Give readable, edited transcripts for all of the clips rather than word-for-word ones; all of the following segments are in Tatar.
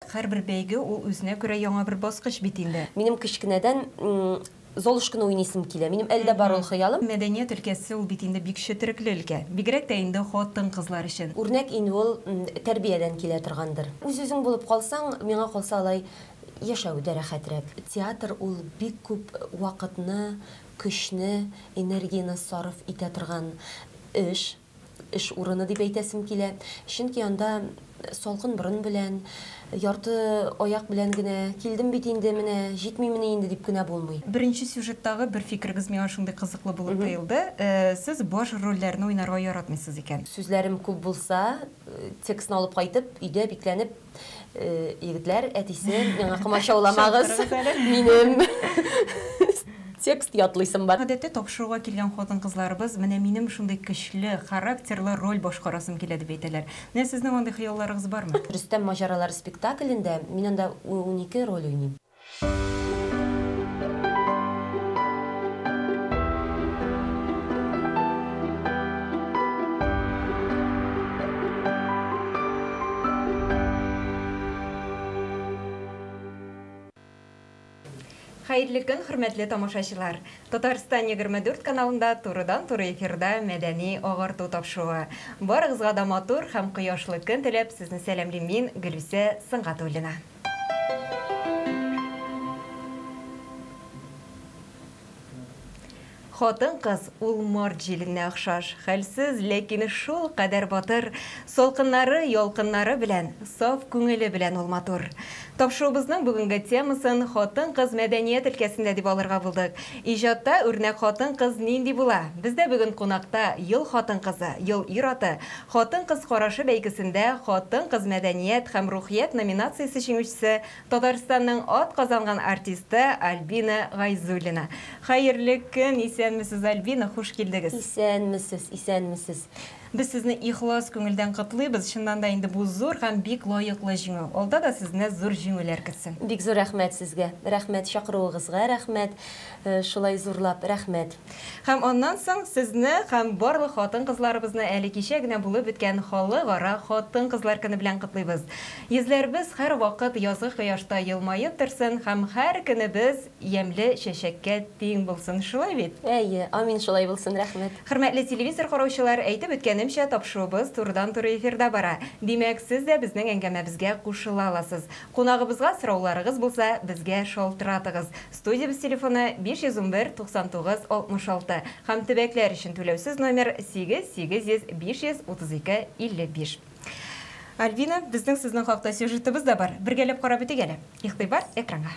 Һәрбер бәйге ул үзенә күрә яңа бер баскыч бит инде. Минем кечкенәдән Золушканы уйныйсым килә. Минем әле дә бар ул хыялым. Мәдәният өлкәсе ул бит инде бик четерекле өлкә. Бигрәк тә инде хатын-кызлар өчен. Үрнәк инде ул тәрбиядән килә торгандыр. Үз-үзең булып калсаң, миңа калса алай яшәү дә рәхәтрәк. Театр ул бик күп вакытны, көчне, энергияне сарыф итә торган эш. Эш урыны дип әйтәсем килә. Чөнки анда салкын борын белән, ярты аяк белән генә килдем бит инде, менә җитмимени инде дип кенә булмый. Беренче сюжеттагы бер фикерегез миңа шундый кызыклы булып тоелды. Сез баш рольләрне уйнарга яратмыйсыз икән. Сүзләрем күп булса, текстны алып кайтып, өйдә бикләнеп, Егетләр, әтисе, миңа комачауламагыз. Минем текст ятлыйсым бар. Гадәттә тапшыруга килгән хатын-кызларыбыз, менә минем шундый көчле, характерлы роль башкарасым килә дип әйтәләр. Менә сезнең андый хыялларыгыз бармы? Рөстәм маҗаралары спектаклендә мин анда 12 роль уйныйм. Хәерле көн, хөрмәтле тамашачылар! Татарстан 24 каналында турыдан-туры эфирда мәдәни агарту тапшыруы. Барыгызга да матур һәм кояшлы көн теләп, сезне сәламлим мин, Гөлүсә Сөнгатуллина. Хатын-кыз ул март җиленә охшаш, хәлсез, ләкин шул кадәр батыр, салкыннары, ялкыннары белән, саф күңеле белән ул матур. Тапшыруыбызның бүгенге темасын Хатын-кыз мәдәният өлкәсендә дип алырга булдык. Иҗатта үрнәк хатын-кыз нинди була? Бездә бүген кунакта Ел хатын-кызы, Ел ир-аты, Хатын-кыз карашы бәйгесендә Хатын-кыз мәдәният һәм рухият номинациясе җиңүчесе, Татарстанның атказанган артисты Альбина Гайзуллина. Хәерле көн, исәнмесез, Альбина, хуш килдегез. Исәнмесез, исәнмесез. Без сезне ихлас күңелдән котлыйбыз, чыннан да инде бу зур һәм бик лаеклы җиңү. Алда да сезне зур җиңүләр көтсен. Бик зур рәхмәт сезгә. Рәхмәт, чакыруыгызга рәхмәт. Шулай зурлап, рәхмәт. Һәм аннан соң сезне һәм барлык хатын-кызларыбызны әле кичә генә булып үткән Халыкара хатын-кызлар көне белән котлыйбыз. Йөзләребез һәрвакыт язгы кояшта елмаеп торсын һәм һәр көнебез ямьле чәчәккә тиң булсын, шулай бит? Әйе, амин, шулай булсын, рәхмәт. Хөрмәтле телевизор караучылар, әйтеп үткәнемчә, тапшыруыбыз турыдан-туры эфирда бара. Димәк, сез дә безнең әңгәмәбезгә кушыла аласыз. Кунагыбызга сорауларыгыз булса, безгә шалтыратыгыз. Студиябез телефоны 511 99 66 һәм төбәкләр өчен түләүсез номер 8 800 532 55. Альбина, безнең сезнең хакта сюжетыбыз да бар. Бергәләп карап үтик әле. Игътибар экранга.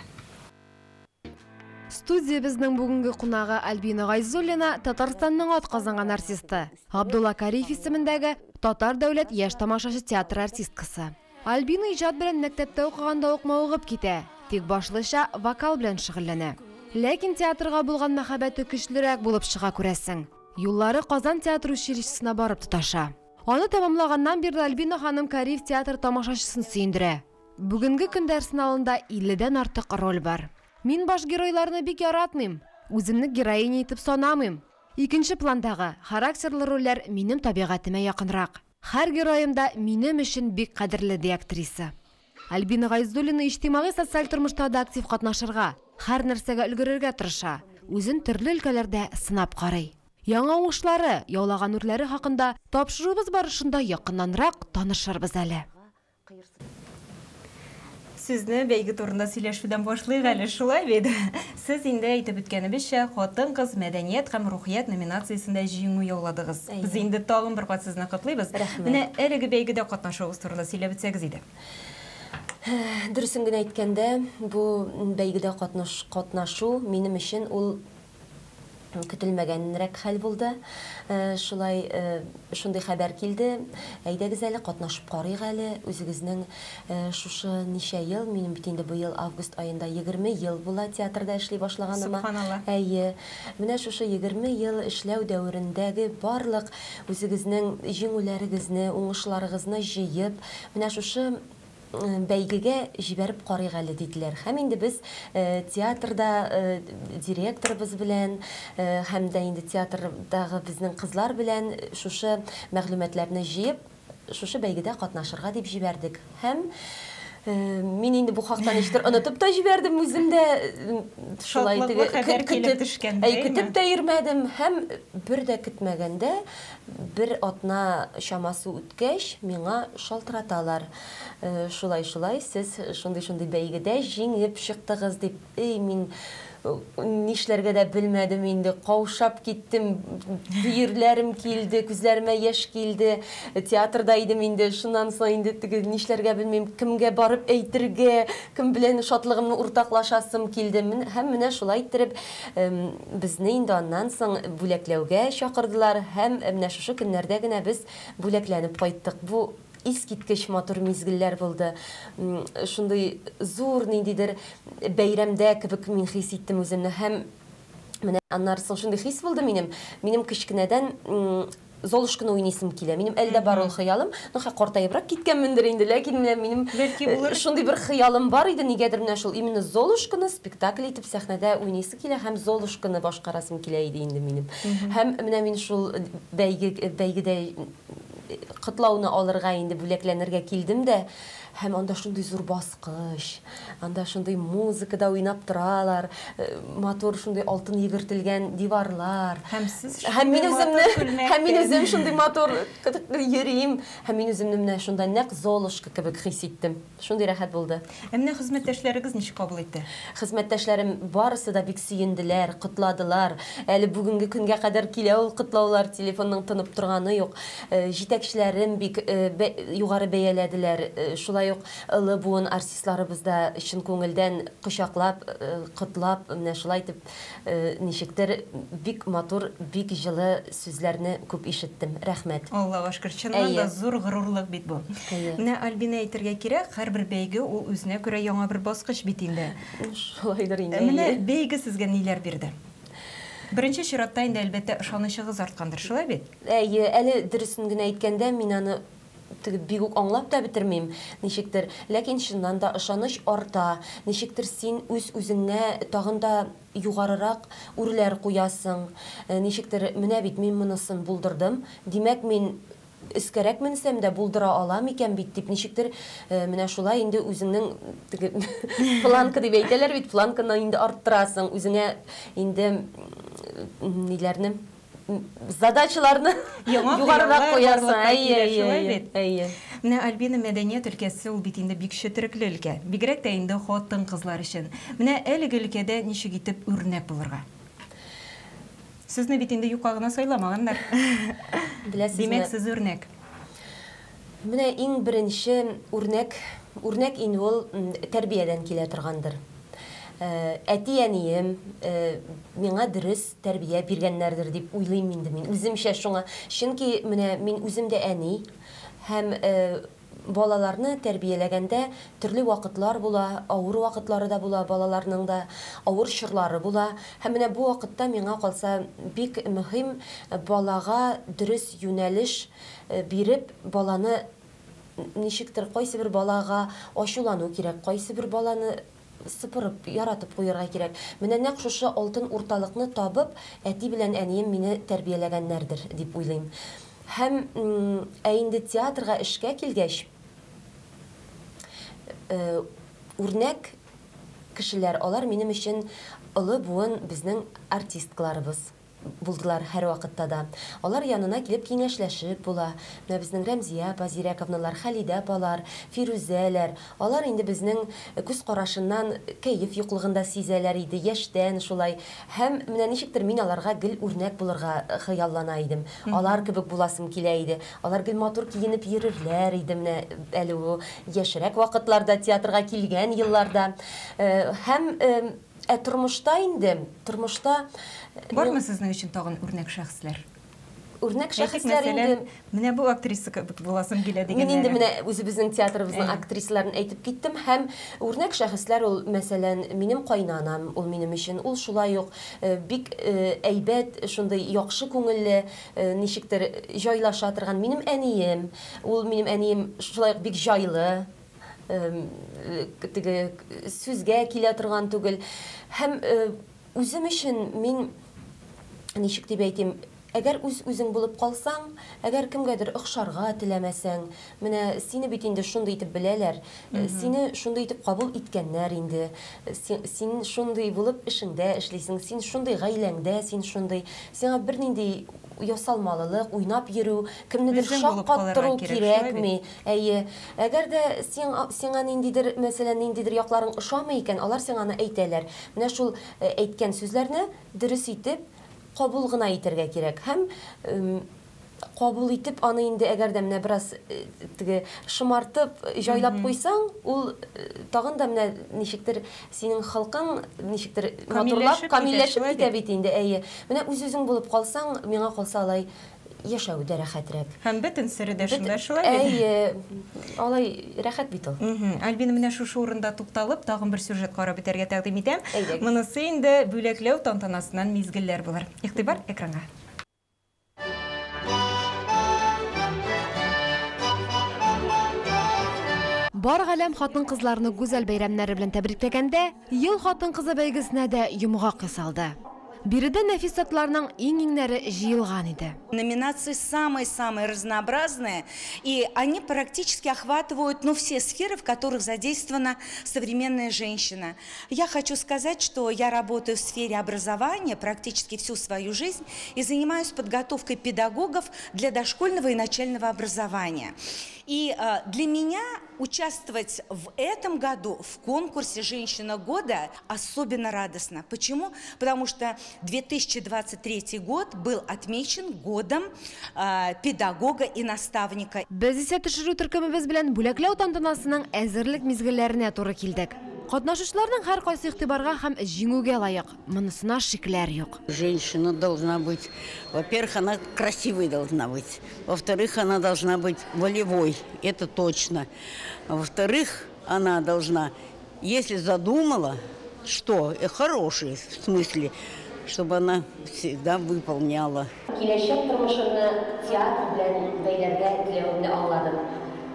Студиябезнең бүгенге кунагы Альбина Гайзуллина Татарстанның атказанган артисты, Габдулла Кариев исемендәге Татар дәүләт яшь тамашачы театры артисткасы. Альбина иҗат белән мәктәптә укыганда ук мавыгып китә, тик башлыча вокал белән шөгыльләнә. Ләкин театрга булган мәхәббәте көчлерәк булып чыга, күрәсең. Юллары Казан театр училищесына барып тоташа. Аны тәмамлаганнан бирле Альбина ханым Кариев театры тамашачысын сөендерә. Бүгенге көндә арсеналында илледән артык роль бар. Мин баш геройларны бик яратмыйм, үземне героиня итеп санамыйм. Икенче пландагы, характерлы рольләр минем табигатемә якынрак. Һәр героем да минем өчен бик кадерле, ди актриса. Альбина Гайзуллина иҗтимагый-социаль тормышта да актив катнашырга, һәр нәрсәгә өлгерергә тырыша, үзен төрле өлкәләрдә сынап карый. Яңа уңышлары, яулаган үрләре хакында тапшыруыбыз барышында якыннанрак танышырбыз әле. Сүзне бәйге турында сөйләшүдән башлыйк әле, шулай бит? Сез инде әйтеп үткәнебезчә, хатын-кыз, мәдәният һәм рухият номинациясендә җиңү яуладыгыз. Без инде тагын бер кат сезне котлыйбыз. Рәхмәт. Менә әлеге бәйгедә катнашуыгыз турында сөйләп үтсәгез иде. Дөресен генә әйткәндә, бу бәйгедә катнашу минем өчен ул көтелмәгәнрәк хәл булды. Шулай шундый хәбәр килде. Әйдәгез әле, катнашып карыйк әле. Үзегезнең шушы ничә ел, минем бит инде быел август аенда 20 ел була театрда эшли башлаганыма. Субханалла. Әйе. Менә шушы 20 ел эшләү дәверендәге барлык үзегезнең җиңүләрегезне, уңышларыгызны җыеп, менә шушы бәйгегә җибәреп карыйк әле, диделәр. Һәм инде без театрда директорыбыз белән һәм дә инде театрдагы безнең кызлар белән шушы мәгълүматларны җыеп, шушы бәйгедә катнашырга дип җибәрдек. Һәм Мин инде бу хакта ничектер онытып та җибәрдем үзем дә. Шулай теге хәбәр килеп төшкәндә. Әй, көтеп тә йөрмәдем һәм бер дә көтмәгәндә, бер атна чамасы үткәч, миңа шалтыраталар. Шулай-шулай, сез шундый-шундый бәйгедә җиңеп чыктыгыз дип. Эй, мин нишләргә дә белмәдем инде, каушап киттем, бөерләрем килде, күзләремә яшь килде. Театрда идем инде, шуннан соң инде теге нишләргә белмим, кемгә барып әйтергә, кем белән шатлыгымны уртаклашасым килде. Һәм менә шулай иттереп безне инде аннан соң бүләкләүгә чакырдылар һәм менә шушы көннәрдә генә без бүләкләнеп кайттык. Бу Искиткеч матур мизгелләр булды. Шундый зур ниндидер бәйрәмдә кебек мин хис иттем үземне. Һәм менә аннары соң шундый хис булды минем. Минем кечкенәдән Золушканы уйныйсым килә. Минем әле дә бар ул хыялым. Ну, хә картаебрак киткәнмендер инде, ләкин менә минем Бәлки булыр. шундый бер хыялым бар иде, нигәдер менә шул именно Золушканы спектакль итеп сәхнәдә уйныйсы килә һәм Золушканы башкарасым килә иде инде минем. Һәм менә мин шул бәйге бәйгедә Котлауны алырга инде бүләкләнергә килдем дә, һәм анда шундый зур баскыч, анда шундый музыка да уйнап торалар, матур шундый алтын йөгертелгән диварлар. Һәм сез һәм мин үземне, һәм мин үзем шундый матур йөрим, һәм мин үземне менә шунда нәкъ Золушка кебек хис иттем. Шундый рәхәт булды. Ә менә хезмәттәшләрегез ничек кабул итте? Хезмәттәшләрем барысы да бик сөенделәр, котладылар. Әле бүгенге көнгә кадәр килә ул котлаулар, телефонның тынып торганы юк. Җитәкчеләрем бик югары бәяләделәр. Шулай ук олы буын артистларыбыз да чын күңелдән кочаклап, котлап, менә шулай итеп Ничектер бик матур, бик җылы сүзләрне күп ишеттем. Рәхмәт. Аллага шөкер, чыннан да зур горурлык бит бу. Менә, Альбина, әйтергә кирәк, һәрбер бәйге ул үзенә күрә яңа бер баскыч бит инде. Шулайдыр инде. Менә бәйге сезгә ниләр бирде? Беренче чиратта инде, әлбәттә, ышанычыгыз арткандыр, шулай бит? Әйе, әле дөресен генә әйткәндә, мин аны теге бик үк аңлап та бетермим, ничектер. Ләкин чыннан да ышаныч арта, ничектер син үз-үзеңә тагын да югарырак үрләр куясың. Ничектер, менә бит мин монысын булдырдым, димәк, мин өскәрәк менсәм дә булдыра алам икән бит дип, ничектер менә шулай инде үзеңнең теге планка дип әйтәләр бит, планканы инде арттырасың, үзеңә инде ниләрне задачаларны Яңа югарырак хыяллар куярсың. барлыкка Әйе, килә, әйе, шулай әйе, бит? әйе. Менә, Альбина, мәдәният өлкәсе ул бит инде бик четерекле өлкә. Бигрәк тә инде хатын-кызлар өчен. Менә әлеге өлкәдә ничек итеп үрнәк булырга? Сезне бит инде юкка гына сайламаганнар. Беләсезме? Димәк, сез үрнәк. Менә иң беренче үрнәк, үрнәк инде ул тәрбиядән килә торгандыр. Әти-әнием миңа дөрес тәрбия биргәннәрдер дип уйлыйм инде мин, үземчә шуңа. Чөнки менә мин үзем дә әни һәм балаларны тәрбияләгәндә төрле вакытлар була, авыр вакытлары да була балаларның да, авыр чорлары була. Һәм менә бу вакытта миңа калса бик мөһим балага дөрес юнәлеш Биреп, баланы ничектер, кайсыбер балага ачулану кирәк, кайсыбер баланы сыпырып, яратып куярга кирәк. Менә нәкъ шушы алтын урталыкны табып, әти белән әнием мине тәрбияләгәннәрдер, дип уйлыйм. Һәм, ә инде театрга эшкә килгәч, үрнәк кешеләр, алар минем өчен олы буын безнең артисткаларыбыз. Булдылар һәрвакытта да. Алар янына килеп киңәшләшеп була. Менә безнең Рәмзия апа Зирәковналар, Хәлидә апалар, Фирүзәләр, алар инде безнең күз карашыннан кәеф юклыгын да сизәләр иде, яшьтән шулай. Һәм менә ничектер мин аларга гел үрнәк булырга хыяллана идем. Алар кебек буласым килә иде. Алар гел матур киенеп йөрерләр иде менә әле ул яшьрәк вакытларда, театрга килгән елларда. Һәм Ә тормышта инде, тормышта... Бармы сезнең өчен тагын үрнәк шәхесләр? Үрнәк шәхесләр инде... Менә бу актриса кебек буласым килә дигәннәре. Мин инде менә үзебезнең театрыбызның актрисаларын әйтеп киттем һәм үрнәк шәхесләр ул, мәсәлән, минем кайнанам, ул минем өчен, ул шулай ук бик әйбәт, шундый яхшы күңелле, ничектер җайлаша торган. Минем әнием, ул минем әнием шулай ук бик җайлы, теге сүзгә килә торган түгел. Һәм үзем өчен мин, ничек дип әйтим, Әгәр үз-үзең булып калсаң, әгәр кемгәдер охшарга теләмәсәң, менә сине бит инде шундый итеп беләләр, сине шундый итеп кабул иткәннәр инде, син шундый булып эшеңдә эшлисең, син шундый гаиләңдә, син шундый, сиңа бернинди ясалмалылык, уйнап йөрү, кемнедер шаккаттыру кирәкми. Әйе. Әгәр дә сиңа ниндидер, мәсәлән, ниндидер якларың ошамый икән, алар сиңа аны әйтәләр. Менә шул әйткән сүзләрне дөрес итеп кабул гына итәргә кирәк. Һәм кабул итеп, аны инде әгәр дә менә бераз теге шомартып, җайлап куйсаң, ул тагын да менә ничектер синең холкың ничектер матурлап, камилләшеп китә бит инде. Әйе. Менә үз-үзең булып калсаң, миңа калса алай яшәү дә рәхәтрәк. Һәм бөтен сере дә шунда, шулай бит? Әйе, алай рәхәт бит ул. Альбина, менә шушы урында тукталып, тагын бер сюжет карап үтәргә тәкъдим итәм. Монысы инде бүләкләү тантанасыннан мизгелләр булыр. Игътибар экранга. Бар галәм хатын-кызларны гүзәл бәйрәмнәре белән тәбрикләгәндә, Ел хатын-кызы бәйгесенә дә йомгак ясалды. Биредә нәфис затларның иң-иңнәре җыелган иде. Номинации самые-самые разнообразные, и они практически охватывают, ну, все сферы, в которых задействована современная женщина. Я хочу сказать, что я работаю в сфере образования практически всю свою жизнь и занимаюсь подготовкой педагогов для дошкольного и начального образования. И для меня участвовать в этом году в конкурсе «Женщина года» особенно радостно. Почему? Потому что 2023 год был отмечен годом педагога и наставника. Без исә төшерү төркемебез белән бүләкләү тантанасының әзерлек мизгелләренә туры килдек. Катнашучыларның һәркайсы игътибарга һәм җиңүгә лаек. Монысына шикләр юк. Женщина должна быть, во-первых, она красивой должна быть. Во-вторых, она должна быть волевой, это точно. Во-вторых, она должна, если задумала, что хороший в смысле, чтобы она всегда выполняла. Киләчәк тормышымны театр белән бәйләргә теләвемне аңладым.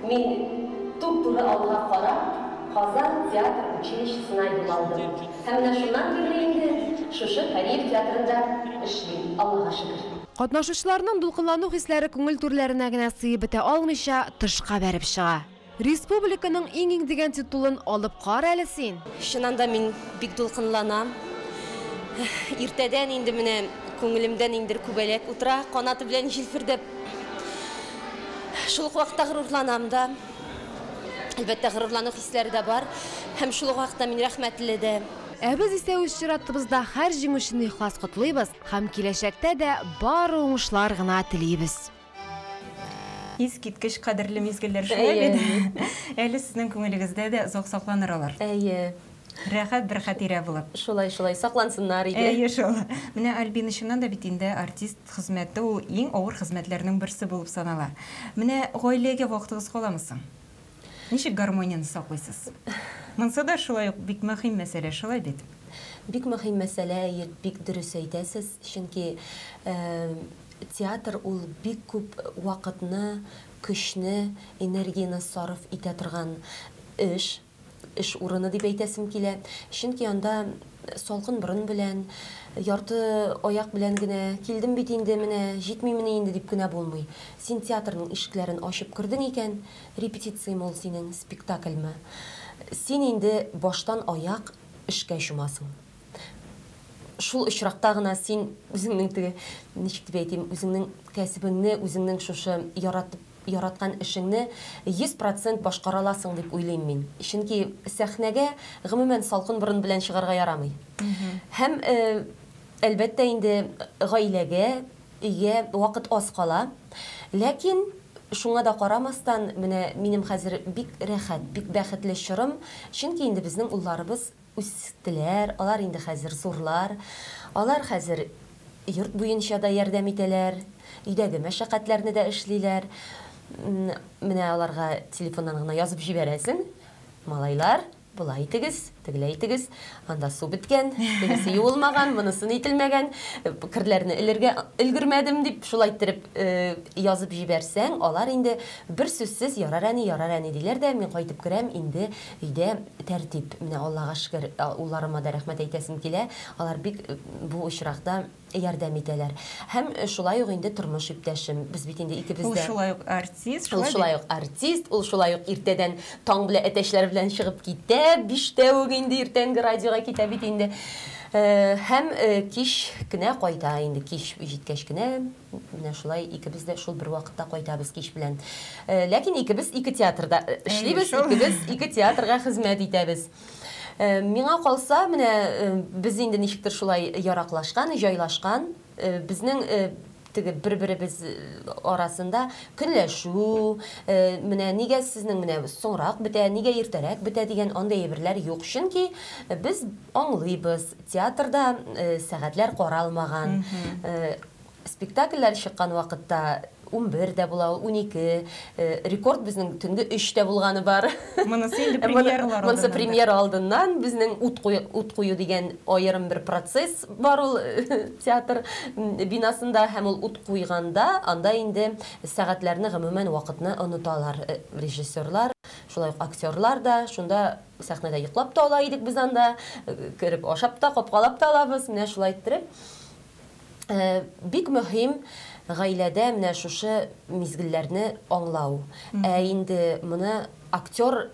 Мин туп-туры алга карап, Казан театр училищесына юл алдым. Һәм менә шуннан бирле инде шушы Кариев театрында эшлим, Аллага шөкер. Катнашучыларның дулкынлану хисләре күңел түрләренә генә сыеп бетә алмыйча, тышка бәреп чыга. Республиканың иң-иң дигән титулын алып кара әле син. Чыннан да мин бик дулкынланам. Иртәдән инде менә күңелемдә ниндидер күбәләк утыра, канаты белән җилфердәп. Шул ук вакытта горурланам да. Әлбәттә, горурлану хисләре дә бар. Һәм шул ук вакытта мин рәхмәтле дә. Ә без исә үз чиратыбызда һәр җиңүчене ихлас котлыйбыз һәм киләчәктә дә бары уңышлар гына телибез. Искиткеч кадерле мизгелләр шулай бит. Әле сезнең күңелегездә дә озак сакланыр алар. Әйе. Рәхәт бер хатирә булып. Шулай, шулай, саклансыннар иде. Әйе, шул. Менә Альбина, чыннан да бит инде артист хезмәте ул иң авыр хезмәтләрнең берсе булып санала. Менә гаиләгә вакытыгыз каламы соң? Ничек гармонияне саклыйсыз? Монысы да шулай ук бик мөһим мәсьәлә, шулай бит? Бик мөһим мәсьәлә, әйе, бик дөрес әйтәсез. Чөнки театр ул бик күп вакытны, көчне, энергияне сарыф итә торган эш, эш урыны дип әйтәсем килә. Чөнки анда салкын борын белән, ярты аяк белән генә килдем бит инде, менә җитмимени инде дип кенә булмый. Син театрның ишекләрен ачып кердең икән, репетицияме ул синең, спектакльме? Син инде баштан аяк эшкә чумасың. Шул очракта гына син үзеңнең теге, ничек дип әйтим, үзеңнең кәсебеңне, үзеңнең шушы яратып яраткан эшеңне 100% башкара аласың дип уйлыйм мин. Чөнки сәхнәгә гомумән салкын борын белән чыгарга ярамый. Һәм әлбәттә инде гаиләгә, өйгә вакыт аз кала. Ләкин шуңа да карамастан, менә минем хәзер бик рәхәт, бик бәхетле чорым, чөнки инде безнең улларыбыз үстеләр, алар инде хәзер зурлар, алар хәзер йорт буенча да ярдәм итәләр, өйдәге мәшәкатьләрне дә эшлиләр. Менә аларга телефоннан гына язып җибәрәсең, малайлар, Болай итегез, тегеләй итегез, анда су беткән, тегесе юылмаган, монысы нителмәгән, керләрне элергә өлгермәдем дип шулай иттереп язып җибәрсәң, алар инде бер сүзсез ярар әни, ярар әни диләр дә, мин кайтып керәм, инде өйдә тәртип. Менә Аллага шөкер, улларыма да рәхмәт әйтәсем килә, алар бик бу очракта ярдәм итәләр. Һәм шулай ук инде тормыш иптәшем. Без бит инде икебез Ул дә. шулай ук артист, Ул шулай шулай бит? ук артист, ул шулай ук иртәдән таң белән әтәчләр белән чыгып китә, биштә үк инде иртәнге радиога китә бит инде. Һәм кич кенә кайта инде, кич җиткәч кенә, менә шулай икебез дә шул бер вакытта кайтабыз кич белән. Ләкин икебез ике театрда эшлибез, икебез ике театрга хезмәт итәбез. Миңа калса, менә без инде ничектер шулай яраклашкан, җайлашкан. Безнең теге бер-беребез арасында көнләшү, менә нигә сезнең менә соңрак бетә, нигә иртәрәк бетә дигән андый әйберләр юк. Чөнки без аңлыйбыз, театрда сәгатьләр каралмаган. Спектакльләр чыккан вакытта 11 дә була ул, 12, рекорд безнең төнге 3 тә булганы бар. Монысы инде премьералар Монысы алдыннан. премьера алдыннан безнең ут кую, ут кую дигән аерым бер процесс бар ул театр бинасында, һәм ул ут куйганда анда инде сәгатьләрне, гомумән вакытны оныталар режиссерлар, шулай ук актерлар да, шунда сәхнәдә йоклап та ала идек без анда, кереп ашап та, капкалап та алабыз, менә шулай иттереп. Бик мөһим гаиләдә менә шушы мизгелләрне аңлау. Ә инде моны актер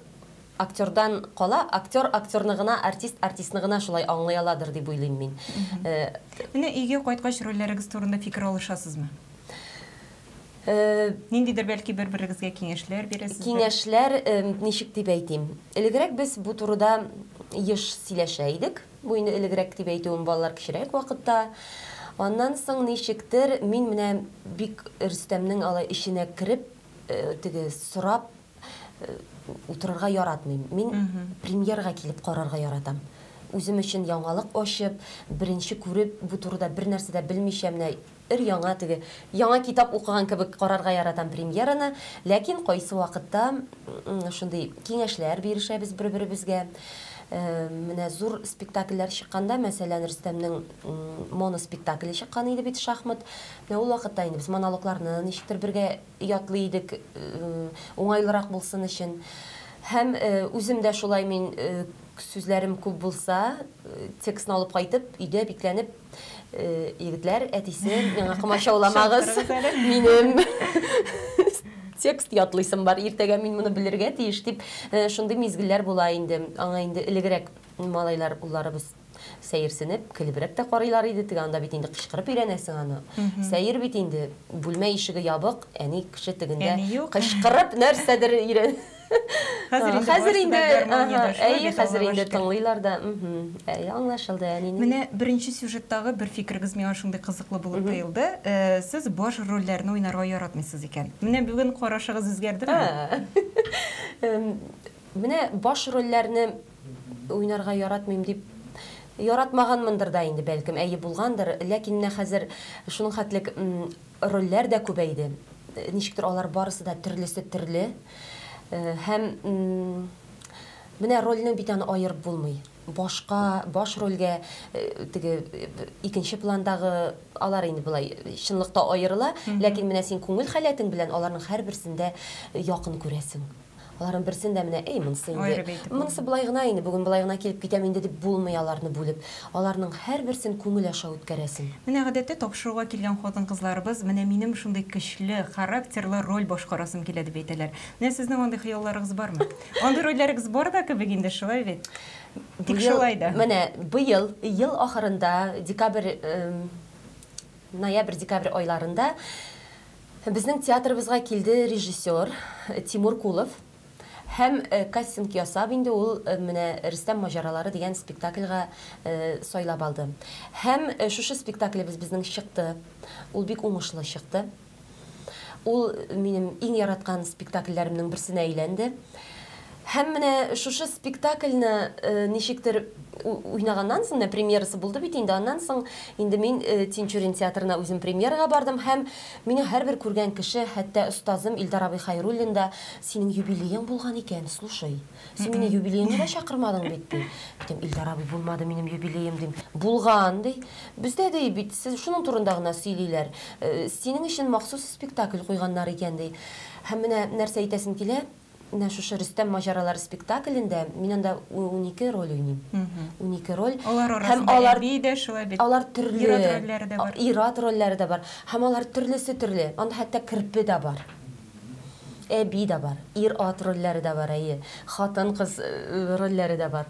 актердан кала, актер актерны гына, артист артистны гына шулай аңлый аладыр дип уйлыйм мин. Менә өйгә кайткач рольләрегез турында фикер алышасызмы? Ниндидер бәлки бер-берегезгә киңәшләр бирәсездер? Киңәшләр, ничек дип әйтим? Элегрәк без бу турыда еш сөйләшә идек. Бу инде элегрәк дип әйтүем балалар кечерәк вакытта. Аннан соң ничектер мин менә бик Рөстәмнең алай эченә кереп, теге сорап утырырга яратмыйм. Мин премьерага килеп карарга яратам. Үзем өчен яңалык ачып, беренче күреп, бу турыда бер нәрсә дә белмичә, менә өр-яңа теге яңа китап укыган кебек карарга яратам премьераны. Ләкин кайсы вакытта шундый киңәшләр бирешәбез бер-беребезгә. Менә зур спектакльләр чыкканда, мәсәлән, Рөстәмнең моноспектакле чыккан иде бит, шахмат. Менә ул вакытта инде без монологларны ничектер бергә ятлый идек, уңайлырак булсын өчен. Һәм үзем дә шулай мин сүзләрем күп булса, текстны алып кайтып, өйдә бикләнеп, егетләр, әтисе, миңа комачауламагыз, минем текст ятлыйсым бар, иртәгә мин моны белергә тиеш дип, шундый мизгелләр була инде. Аңа инде элегрәк малайлар, улларыбыз сәерсенеп, көлебрәк тә карыйлар иде. Теге анда бит инде кычкырып өйрәнәсең аны. Сәер бит инде, бүлмә ишеге ябык, әни кеше тегендә кычкырып нәрсәдер өйрән. Хәзер инде, әйе, хәзер инде тыңлыйлар да. Әйе, аңлашылды әнинең. Менә беренче сюжеттагы бер фикерегез миңа шундый кызыклы булып тоелды. Сез баш рольләрне уйнарга яратмыйсыз икән. Менә бүген карашыгыз үзгәрдеме? Менә баш рольләрне уйнарга яратмыйм дип яратмаганмындыр да инде, бәлкем, әйе булгандыр, ләкин менә хәзер шуның хәтлек рольләр дә күбәйде. Ничектер алар барысы да төрлесе төрле. Һәм менә рольне бит аны аерып булмый. Башка, баш рольгә теге икенче пландагы алар инде болай чынлыкта аерыла, ләкин менә син күңел халәтең белән аларның һәрберсендә якын күрәсең. Аларның берсен дә менә, эй, монысы инде, монысы болай гына инде, бүген болай гына килеп китәм инде дип булмый аларны бүлеп. Аларның һәрберсен күңел аша үткәрәсең. Менә гадәттә тапшыруга килгән хатын-кызларыбыз, менә минем шундый көчле, характерлы роль башкарасым килә дип әйтәләр. Менә сезнең андый хыялларыгыз бармы? Андый рольләрегез бар да кебек инде, шулай бит? Тик шулай да. Менә быел, ел ахырында, декабрь, ноябрь, декабрь айларында безнең театрыбызга килде режиссер Тимур Кулов. Һәм кастинг ясап инде ул менә Рөстәм маҗаралары дигән спектакльгә сайлап алды. Һәм шушы спектаклебез безнең чыкты. Ул бик уңышлы чыкты. Ул минем иң яраткан спектакльләремнең берсенә әйләнде. Һәм менә шушы спектакльне ничектер уйнаганнан соң, менә премьерасы булды бит инде, аннан соң инде мин Тинчурин театрына үзем премьерага бардым һәм мине һәрбер күргән кеше, хәтта остазым Илдар абый Хәйруллин да, Синең юбилеең булган икән, слушай, син мине юбилееңа да чакырмадың бит, ди. Әйтәм, Илдар абый, булмады минем юбилеем, дим. Булган, ди. Бездә, ди, бит шуның турында гына сөйлиләр. Синең өчен махсус спектакль куйганнар икән, ди. Һәм менә нәрсә әйтәсем килә, Менә шушы Рөстәм маҗаралары спектаклендә мин анда 12 роль уйныйм. 12 роль. Алар арасында әби дә шулай бит. Алар төрле. Ир-ат рольләре дә бар. Ир-ат рольләре дә бар. Һәм алар төрлесе төрле. Анда хәтта керпе дә бар. Әби дә бар. Ир-ат рольләре дә бар, әйе. Хатын-кыз рольләре дә бар.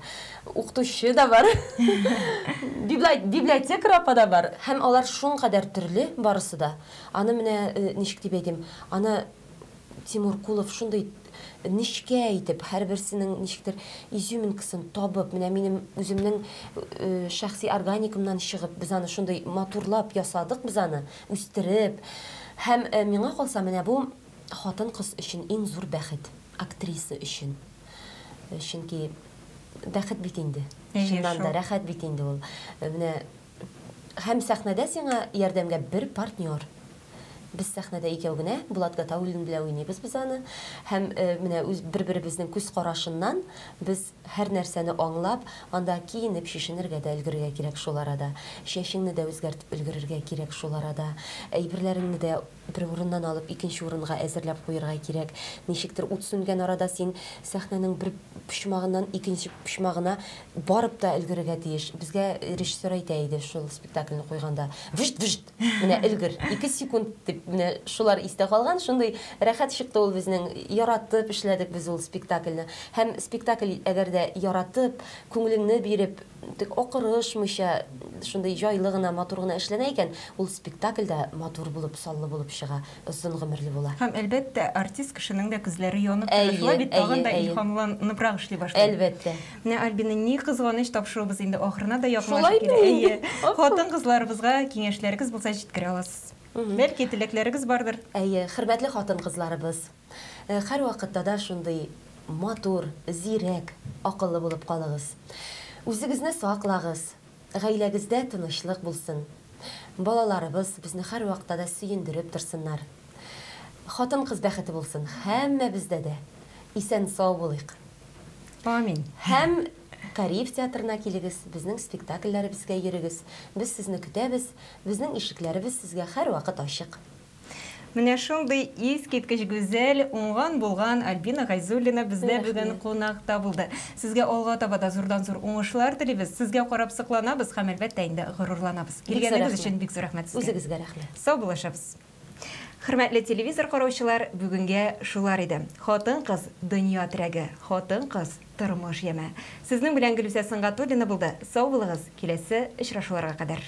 Укытучы да бар. Библиотекарь апа да бар. Һәм алар шуңкадәр төрле барысы да. Аны менә ничек дип әйтим, аны Тимур Кулов шундый нечкә итеп, һәрберсенең ничектер изюминкасын табып, менә минем үземнең шәхси органикамнан чыгып, без аны шундый матурлап ясадык без аны, үстереп. Һәм миңа калса, менә бу хатын-кыз өчен иң зур бәхет, актриса өчен. Чөнки бәхет бит инде. Чыннан да, рәхәт бит инде ул. Менә һәм сәхнәдә сиңа ярдәмгә бер партнер. Без сәхнәдә икәү генә, Булат Гатауллин белән уйныйбыз без аны. Һәм менә үз бер-беребезнең күз карашыннан без һәр нәрсәне аңлап, анда киенеп, чишенергә дә өлгерергә кирәк шул арада. Чәчеңне дә үзгәртеп өлгерергә кирәк шул арада. Әйберләреңне дә бер урыннан алып икенче урынга әзерләп куерга кирәк. Ничектер ут сүнгән арада син сәхнәнең бер почмагыннан икенче почмагына барып та өлгерергә тиеш. Безгә режиссер әйтә иде шул спектакльне куйганда, Вжт-вжт! Менә өлгер, ике секунд дип, менә шулар истә калган. Шундый рәхәт чыкты ул безнең, яратып эшләдек без ул спектакльне. Һәм спектакль әгәр дә яратып, күңелеңне биреп, тик акырышмыйча, шундый җайлы гына, матур гына эшләнә икән, ул спектакль дә матур булып, саллы булып чыга, озын гомерле була. Һәм, әлбәттә, артист кешенең дә күзләре янып тора. Шулай бит, тагын да илһамланыбрак эшли башлый. Әлбәттә. Менә, Альбина, ни кызганыч, тапшыруыбыз инде ахырына да якынлашып килә. Әйе. Хатын-кызларыбызга киңәшләрегез булса җиткерә аласыз. Бәлки, теләкләрегез бардыр. Әйе, хөрмәтле хатын-кызларыбыз, һәрвакытта да шундый матур, зирәк, акыллы булып калыгыз. Үзегезне саклагыз, гаиләгездә тынычлык булсын. Балаларыбыз безне һәрвакытта да сөендереп торсыннар. Хатын-кыз бәхете булсын һәммәбездә дә. Исән-сау булыйк. Амин. Һәм Кариев театрына килегез, безнең спектакльләребезгә йөрегез. Без сезне көтәбез, безнең ишекләребез сезгә һәрвакыт ачык. Менә шундый искиткеч гүзәл, уңган-булган Альбина Гайзуллина бездә бүген кунакта булды. Сезгә алга таба да зурдан-зур уңышлар телибез, сезгә карап сокланабыз һәм, әлбәттә инде, горурланабыз. Килгәнегез өчен бик зур рәхмәт сезгә. Үзегезгә рәхмәт. Саубуллашабыз. Хөрмәтле телевизор караучылар, бүгенгә шулар иде. Хатын-кыз, дөнья терәге, хатын-кыз, тормыш яме. Сезнең белән Гөлүсә Сөнгатуллина булды. Сау булыгыз, киләсе очрашуларга кадәр.